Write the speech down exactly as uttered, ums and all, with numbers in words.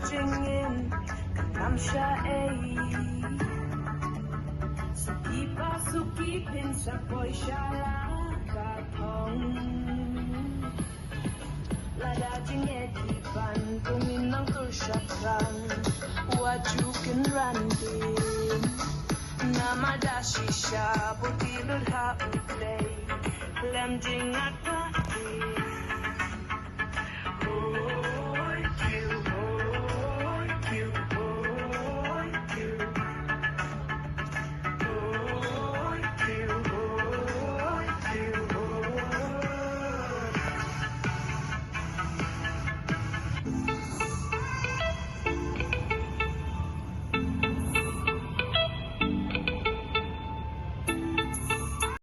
Jingin nam sha ei. Suki pa suki pin sa poi sha la ka thong. Lada jingeh ki pan kong in nang tur sha kang. Wa ju kin ran din. Namar da shisha buti lut ha u play. Lem jing